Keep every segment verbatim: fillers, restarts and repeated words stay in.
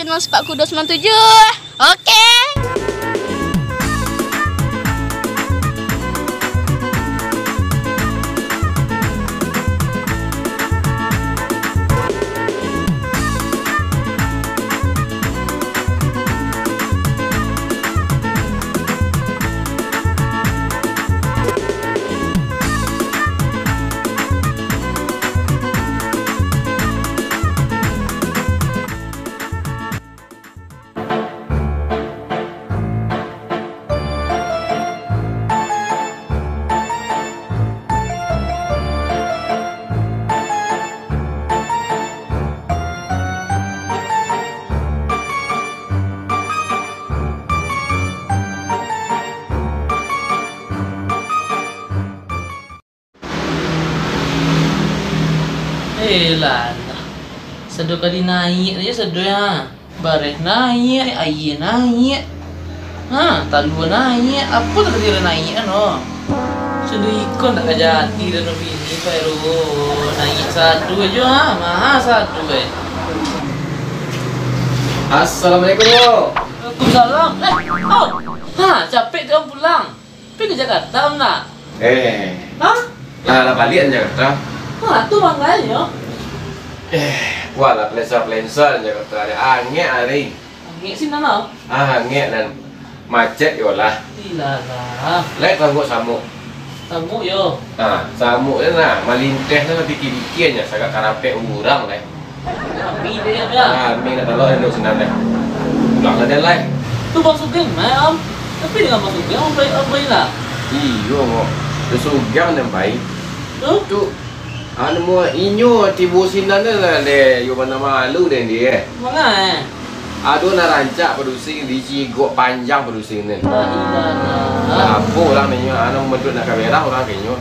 Channel Sipak Kudo sembilan tujuh. Oke. Eh, lah, lah. Sado kali naiak sajo sado, ha. Bareh naiak, aia naiak. Ha, talua naiak, apo tadi lah naiak, no. Sado iko ndak ka jadi dah, no, bini, Fairul. Naiak sado sajo, ha. Maha sado, eh. Assalamualaikum, Bro. Waalaikumsalam. Eh, oh. Ha, capek tu pulang. Pai ka Jakarta, Om, nak? Eh. Hah? Lah, lah baliak dari Jakarta. Ha, tu mangganyo. Eh, wah lah, palensa-palensa dari Jakarta. Angek ari. Angek sinan, Om? Ah, angek nan macet yo lah. Iyolah. Lai tahu samuik? Samuik yo. Ha, samuik tu nah, malinteh tu bikik-bikik se, sagak karapek urang lai. Kami deh, ya. Ah, kami nak tolong duduk sinan deh. Pulang lah den lai. Tu Bang Sugeng mah, Om. Tapi dengan Bang Sugeng, Om, baik, Om, baik lah. Iyo, Bang. Tu Sugeng den baik. Tu? Tu, anu, mo, inyo tibo sinan deh lah, deh. Yo, mana malu deh, deh. Manga, eh? Ado nan rancak padusi, di cigok panjang padusi ni. La ilaha. Lah, apo urang ninyo, anu, bentuk nak ka berang urang ka inyo.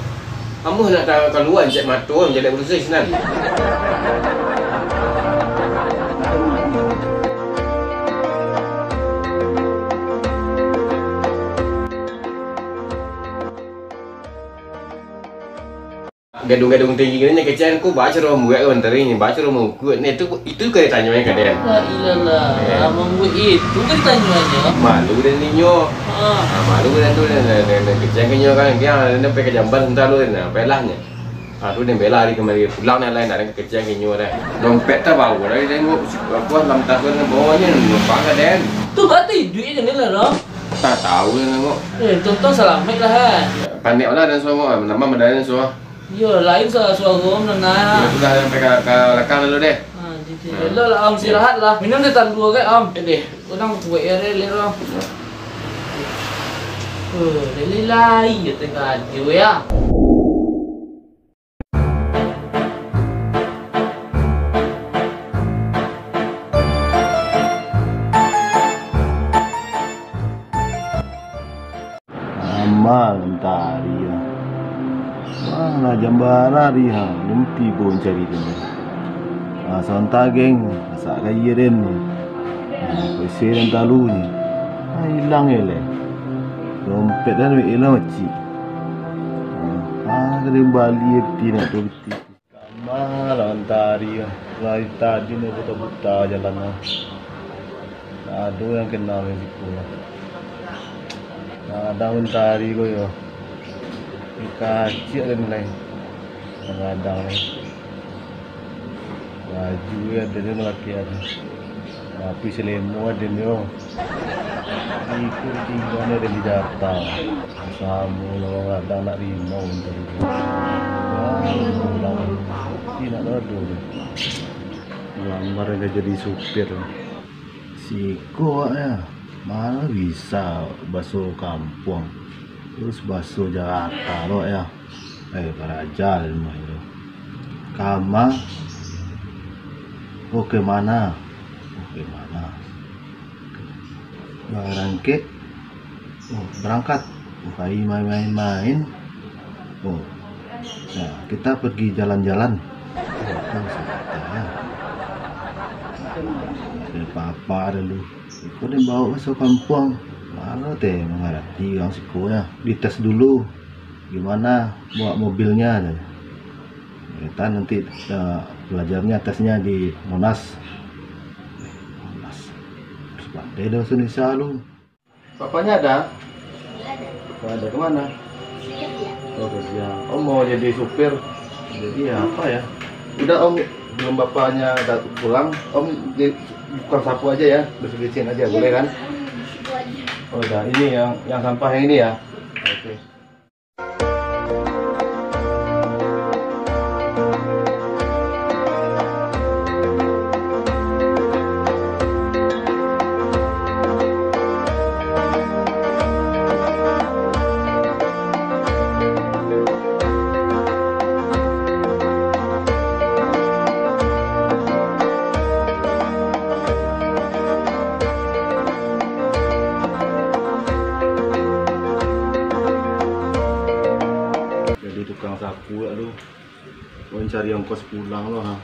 Ambo nak ka-, kalua cek mato, jalek barusuah sinan. Gadung-gadung tinggi ko, nyo kecek ko, baco rumah buek ko, mantari nyo, baco rumah ukut, nyo itu, itu ka ditanyo ka den. La ilaha. Eh. Mambuek itu ka ditanyo nyo. Malu den ninyo. Ha. Ah, malu den tu, den, den, den kecek ka nyo kan, den, den pai ka jamban sabanta lu, den, pai lah nyo. Ah, tu den bela ari kamari, pulang nyo lai, nak den kecek ka nyo deh. Dompet tabao dari den, apo, lam tas den bao nyo, numpang ka den. Tu baa iduik nyo lah, Rom? Tak tahu den, kok. Eh, untuang salamaik lah, ha. Panek lah den suaro, nambah badan den suaro. Iyo, lain sa-, suaro Om nan. Iyo, sudah, sampai ka, ka balakang dulu deh. Ha, di, di, elok lah, Om, istirahat lah. Minum teh talua ke, Om? Eh, deh, urang kuek ya, deh, lero. Oh, lele lai, ya, teh kadio, ya. Amal mantari, ah. Wah, lah jam bara ari, ha, belum tibo mancari den. Ah, sabanta, geng, masak ka iyo den. Ah, pese den talu ni. Ah, ilang eleh. Dompet den duit ilang, cik. Ah, ka den bali peti nak tu peti. Kama lah mantari, ah. Lai tadi ni buta-buta jalan, ah. Ndak ado nan kenal di siko lah. Kadang mantari ko yo. Kaciak den lai. Kadang lai. Baju yo ado den malakek ado. Tapi salemo ado den yo. Iko tingga den di Jakarta. Samo lah urang gadang nak rimau mantari ko. Wah, pulang. Tapi ndak ado den. Lamar ka jadi supir. Siko awak yo, ma bisa baso kampuang, terus baso Jakarta lo yo. Eh, baraja di rumah tu. Kama, oh, ke mana? Oh, ke mana? Barangkek. Oh, berangkat. Oh, pai main-main-main. Oh, ya, kita pergi jalan-jalan. Oh, itu sahabat, ya. Ada apa-apa ada lu. Iko den baok baso kampuang. Mano teh mangarati urang siko, ya. Dites dulu. Gimana bawa mobilnya, katanya. Kita nanti, eh, belajarnya, tesnya di Monas. Monas. Ada bahasa Indonesia lu. Bapaknya ada? Nggak ada. Nggak ada. Kemana? Kerja. Oh, kerja. Om mau jadi supir. Jadi ya, apa ya? Udah, Om, belum bapaknya dat-, pulang, Om di tukang sapu aja ya, bersih-bersihin aja, boleh kan? Iya, Om, di situ aja. Oh, udah. Ini yang, yang sampah yang ini ya? Oke. Jadi tukang sapu lah tu. Mencari ongkos pulang lo, ha.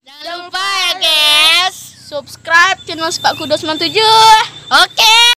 Jangan lupa ya, guys, subscribe channel Sipakku dua sembilan tujuh. Oke.